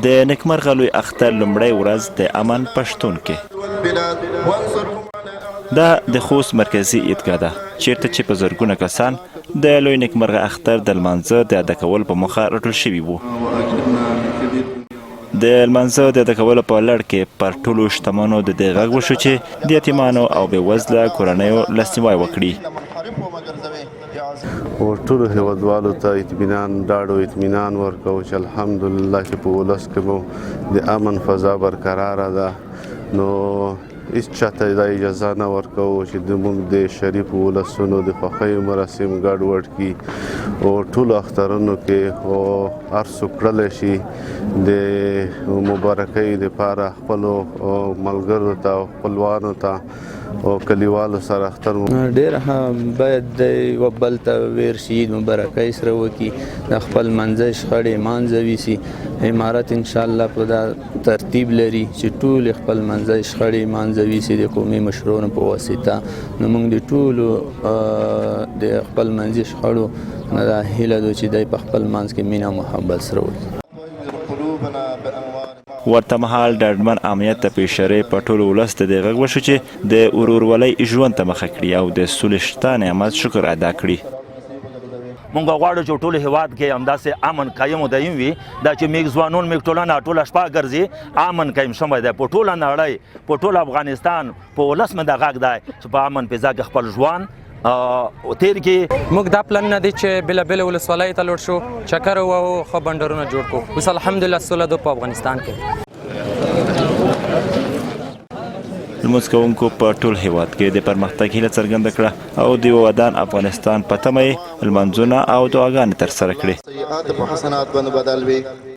د نیکمرغه لوی اختر لومړۍ ورځ د امن په شتون کې. دا د خوست مرکزي عیدګاه ده، چیرته چې په زرګونه کسان د لوی نیکمرغه اختر د لمانځه د ادا کولو په موخه راټول شوي وو. د لمانځه د ادا کولو په لړ کې پر ټولو شتمنو د دې غږ وشو چې د یتیمانو او بېوزله کورنیو لاسنیوی وکړي. او ټولو هیوادوالو ته اطمینان، ډاډ او اطمینان ورکوو چې الحمدلله چې په ولس کې مو د امن فضا برقراره ده، نو هیڅ چاته دا اجازه نه ورکوو چې د موږ د شریف ولسونو د خوښیو مراسم ګډوډ کړي، او ټولو اخترونو کې او هر څوک کړلی شي د مبارکۍ دپاره خپلو ملګرو ته او خپلوانو ته او کلیوالو سره اختر ډېر باید د یو بل ته ویر شي، مبارکۍ سره وکړي، د خپل منځ شخړې مانځه ویسي. امارت ان شاء الله په دا ترتیب لري چې ټول خپل منځ شخړې مانځه ویسي د قومي مشرانو په واسطه. نو موږ د ټولو د خپل منځي شخړو نه دا هیله ده چې دی په خپل منځ کې مینه او محبت سره وکړي. ورته مهال ډاډمن امنیت ته په اشارې په ټول ولس د دې غږ وشو چې د ورورولۍ ژوند ته مخه کړي او د سولې شته نعمت شکر ادا کړي. مونږ غواړو چې ټول هیواد کې همداسې امن قایم او دایم وي. دا چې میږ ځوانون میږ ټولنه ټوله شپه ګرځي، امن قایم شوی دی په ټوله نړۍ، په ټول افغانستان. په ولس مې دا غږ دی چې په امن فضا کې خپل ژوند تیر کړي. موږ دا پلانونه دي چې بېلابېلې ولسوالۍ ته لوړ شو، چکر ووهو، ښه بنډرونه جوړ کړو. اوس الحمدلله سوله ده په افغانستان کې. لمونځ کوونکو په ټول هیواد کې د پرمختګ هیله څرګنده کړه او د یوه ودان افغانستان په تمه یې لمانځونه او دعاګانې ترسره کړې. سیئات په حسنات باندې بدل وي.